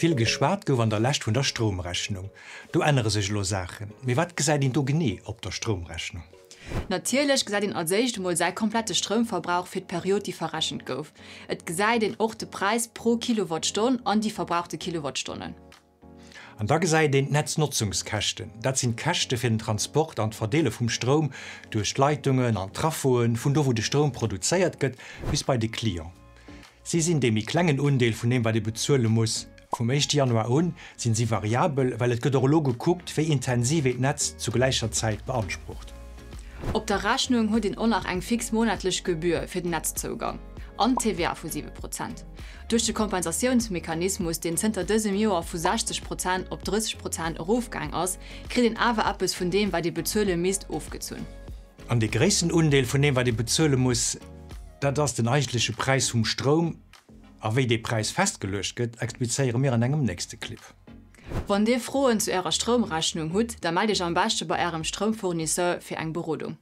Vill geschwat gouf an der Lescht vun der Stroumrechnung. Do ännere sech elo Saachen. Mee wat gesäit een do genee op der Stroumrechnung? Natierlech gesäit een als éischt emol säi komplette Stroumverbrauch fir d'Period déi verrechent gouf. Et gesäit een och de Präis pro Kilowattstonn an déi verbrauchte Kilowattstonnen. An da gesäit een d'Netznotzungskäschten. Dat sinn d'Käschte fir den Transport an d'Verdeele vum Stroum duerch d'Leitungen an d'Traffoen, vun do wou de Stroum produzéiert gëtt bis bei de Client. Si sinn dee méi klengen Undeel vun deem wat ee bezuele muss. Vum éischte Januar un sinn si variabel, well et gëtt och elo gekuckt, wéi intensiv een d'Netz zu gläicher Zäit beansprucht. Op der Rechnung huet een och nach eng fix monatlech Gebühr fir den Netzzougang an d'TVA vu 7 Prozent. Duerch de Kompensatiounsmechanismus, deen zënter dësem Joer vu 60 Prozent op 30 Prozent erofgaang ass, kritt een awer eppes vun deem, wat ee bezuele misst, ofgezunn. An dee gréissten Undeel vun deem, wat ee bezuele muss, dat ass den eigentleche Präis vum Stroum. A wéi dee Präis festgeluecht gëtt, explizéiere mir an engem nächste Clip. Wann Dir Froen zu Ärer Stroumrechnung hutt, da mellt Iech am beschte bei Ärem Stroumfournisseur fir eng Berodung.